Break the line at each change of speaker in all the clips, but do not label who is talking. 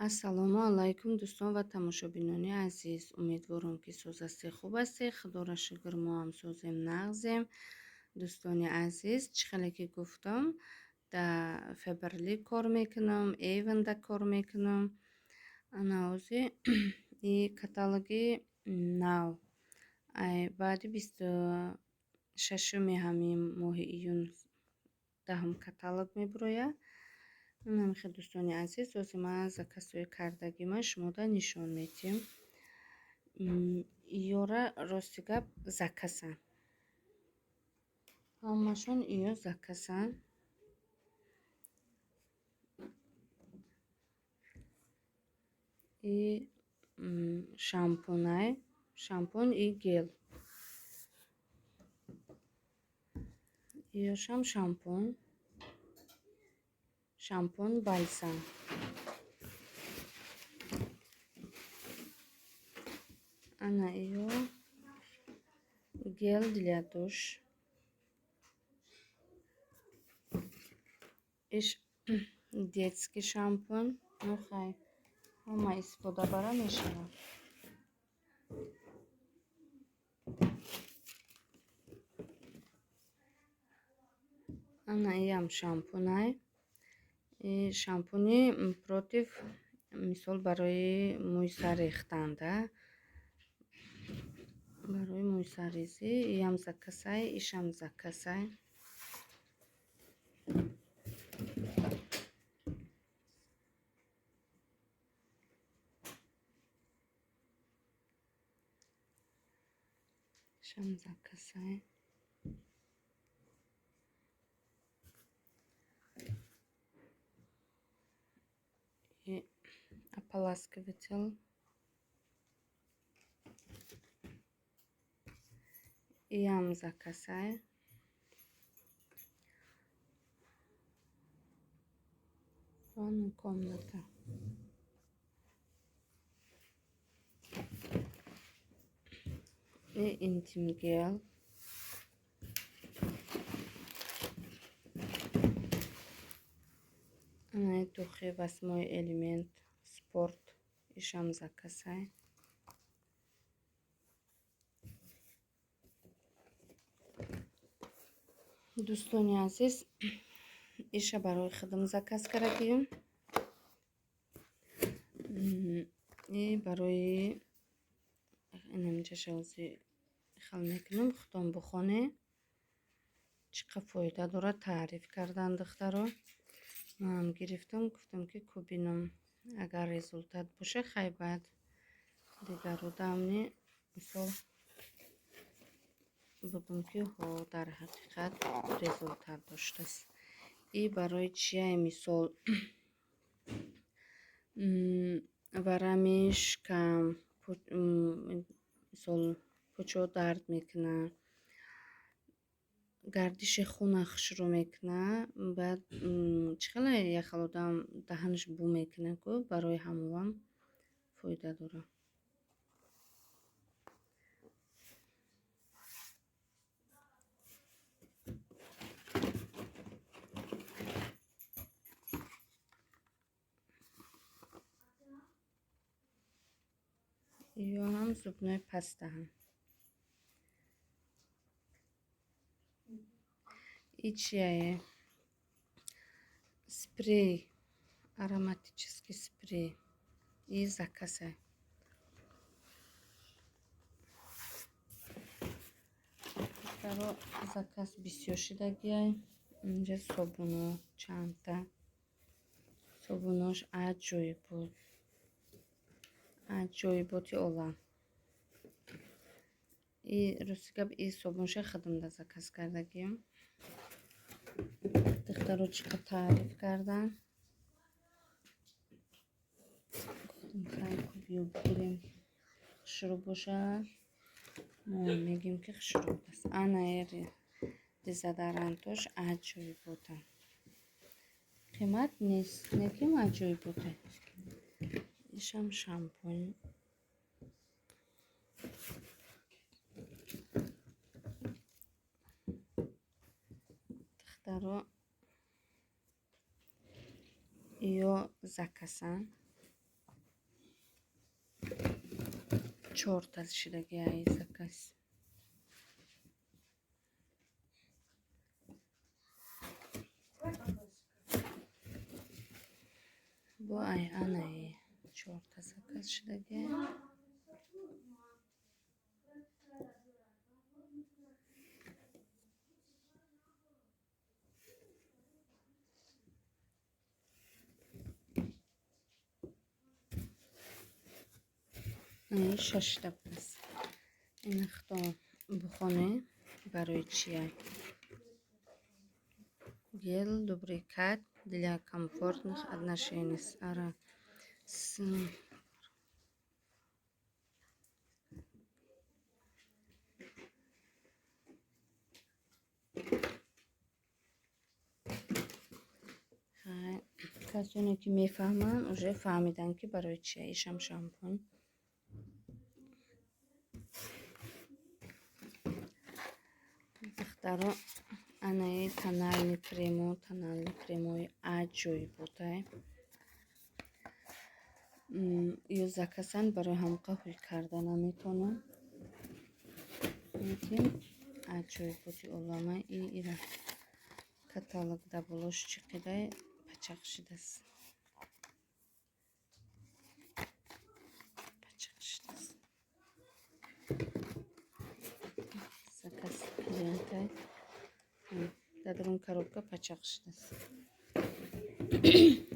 Ассалому алайкум, дӯстон ва тамошобинони азиз. Умедворам, ки соз ҳастед, хуб ҳастед. Худоро шукр, мо ҳам созем, нағзем. Дӯстони азиз, чӣ хеле ки гуфтам, дар Фаберлик кор мекунам, Эйвенда кор мекунам. Ана ҳози и каталоги нав. Ай баъди 26-уми ҳамин моҳи июн 10-ум каталог мебурояд. Намихе, дӯстони азиз, ҳозир ман заказҳои кардагима шумода нишон медиҳем. Иёра, рости гап, заказанд. Ҳамашон иё заказанд. И шампунай, шампун и гел. Иёшам шампун. Шампун, бальзам. Ана иё гель для душ. Иш детский шампунь. Ну хай, ҳама истифода бара мешавад. Ана иам шампунай. И шампуни против, мисол, барои мӯи сар рехтанда. Барои мӯи саррезӣ иам заказай, ишам заказай. Ишам заказай. И ополаскиватель. Иам заказай. Ванная комната. И интим гель. Ана духи «Восьмой элемент спорт», ишам заказай. Дӯстони азиз, иша барои худам заказ кардагием. И барои инамҷаша ҳозир хел мекунам, худам бухоне. Чӣ қадр фоида дорад, таъриф кардан духтаро. Манам гирифтам, гуфтам, ки ку бинам, агар результат боша, хай, баъд дигару дамни, мисол, бугум, ки ҳо, дар ҳақиқат результат доштааст. И барои чия, мисол, варами шикам, мисол, пӯчо дард мекунад, гардиши хуна хушрӯ мекунад. Баъд чӣ хеле як хел одам даҳанаш бӯ мекунад ку, барои ҳамовам фоида дорад. Ё ҳам зубной пастаам. И чияе? Спрей, ароматический спрей. И заказай. Духтаро, заказ бисёр шидагиай. Инҷа собуно чандта. Собунош аҷоиб буд. Аҷоиботи олам. И рости гап, и собунша худамда заказ кардагием. Духтаро чӣ қадр таъриф кардан. Гуфтам, хай, ку биё бигирем. Хушрӯ бошад. Мо мегӯем, ки хушрӯ будааст. Ана эри дезодорантош аҷоиботанд. Қимат нест, лекин аҷоиботе. Ишам шампунь. Духтаро, ё заказан. Чорта шидаги ай заказ. Бо ай анаи чорта заказ шидаги. Шашта будааст. Ина худо бухоне барои чия. Гель лубрикат для комфортных отношений. Ара касоне ки мефаҳманд, уже фаҳмиданд, ки барои чия. Ишам шампун. Духтаро, анаи тональный кремо, тональный кремои аҷоиботай. Ё заказан, барои ҳамқа ҳуй карда наметонам. Лекин аҷоиботи олама. И ира каталог да болош чиқидай пачақ шидаст. Пачақ шидаст. Заказ клиентай. Дар дарун коробка пачақ шидаст.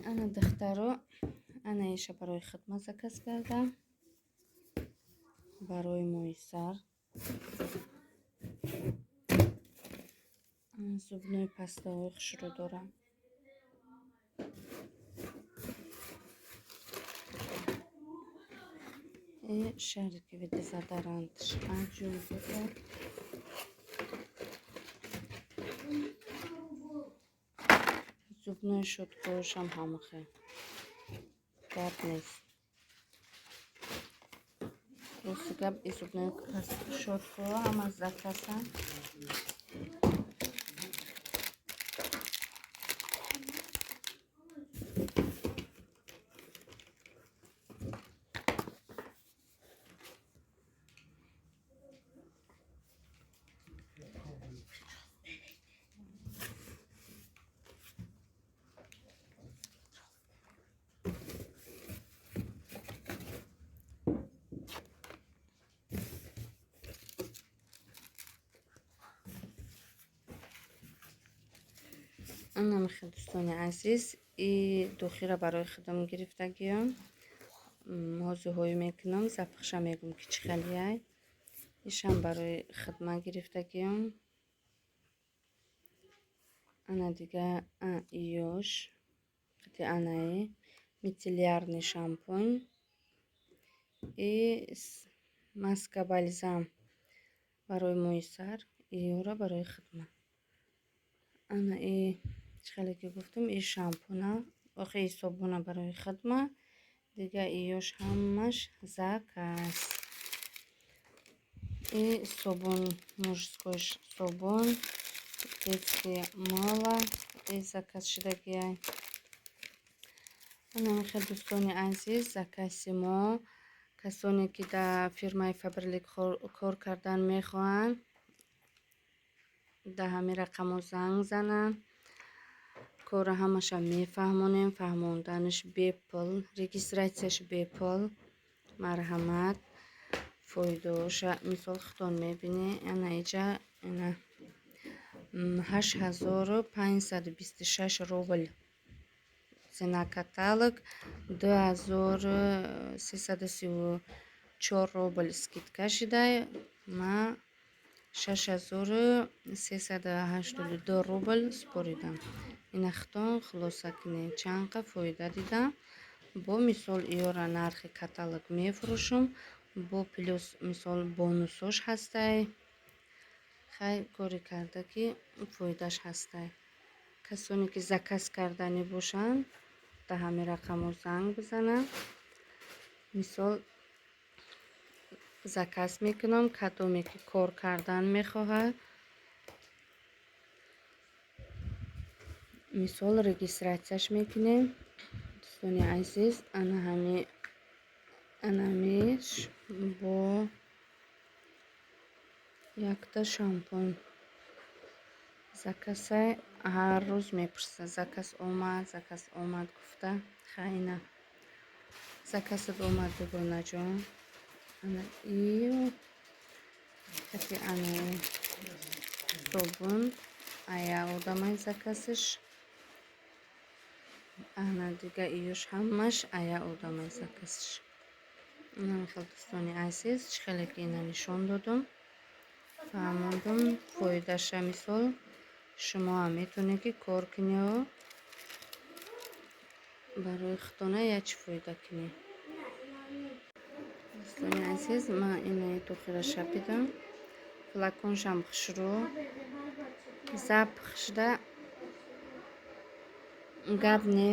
Ана, духтаро, ана иша барои хидмат заказ кардам. Барои мӯи сар. Зубной пастаҳои хушрӯ дорам. И шариковый дезодорантш аҷоибота. Зубной щёткаошам ҳамахе. Гап нест. Рости гап, и зубной щёткаҳо ҳама заказанд. Анамихел, дӯстони азиз, и духиро барои худам гирифтагиём. Ҳозирҳоӣ мекунам, запахша мегӯм, ки чӣ хелияй. Ишам барои хидмат гирифтагиём. Ана дига ёш қити анаи мицеллярный шампунь и маска бальзам барои мӯи сар, иёра барои хидмат. Ана и чӣ хеле ки гуфтам, и шампуна, охи и собуна барои хидмат. Дига иёш ҳамаш заказ. И собун, мужской собун, детское мыло и заказ шидагиай. Анамихел, дӯстони азиз, закази мо. Касоне ки дар фирмаи Фаберлик кор кардан мехоҳанд, дар ҳамин рақамҳо занг зананд. Корро ҳамаша мефаҳмонем, фаҳмонданаш бепул, регистрацияш бепул. Марҳамат, фоидаоша мисол худтон мебинед. Ана иҷа ина 8526 рубл цена каталог, 2334 рубл скидка шидай. Ма 6382 рубл супоридам. Ина худтон хулоса кунед, чанд қа фоида дидам. Бо мисол иёра нархи каталог мефурӯшам, бо плюс мисол бонусош ҳастай. Хай, коре карда ки фоидааш ҳастай. Касоне ки заказ карданӣ бошанд, дар ҳамин рақамҳо занг бизананд. Мисол заказ мекунам, кадоме ки кор кардан мехоҳад. Мисол регистрацияш мекунем. Дӯстони азиз, ана ҳамин Анамиш бо якта шампун. Заказай ҳар рӯз мепурса: «Заказ омад, заказ омад?» гуфта. Хайна, заказат омад, дугонаҷон. Ана ию кати ана собун ая одамай заказш. Ана дига июш ҳамаш ая одамай заказш. Инам хел, дӯстони азиз, чӣ хеле ки ина нишон додум, фаҳмондум фоидаша. Мисол, шумо ҳам метавонед, ки кор кунед, барои худтона як чӣ фоида кунед. Дӯстони азиз, ман инаи духира шапидам. Флаконшам хушрӯ, запахшда гап не,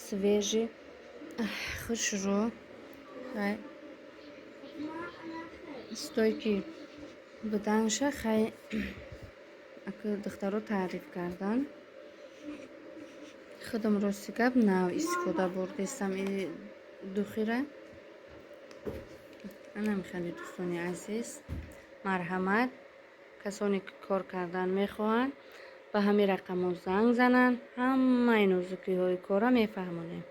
свежий, хушрӯ. Хай, стойкий буданша. Хай, ака, духтаро таъриф кардан. Худам, рости гап, нав истифода бурдистам и духира. Анам хеле, дӯстони азиз, марҳамат, касоне ки кор кардан мехоҳанд, ба ҳамин рақамҳо занг зананд, ҳамаи нозукиҳои корро мефаҳмонем.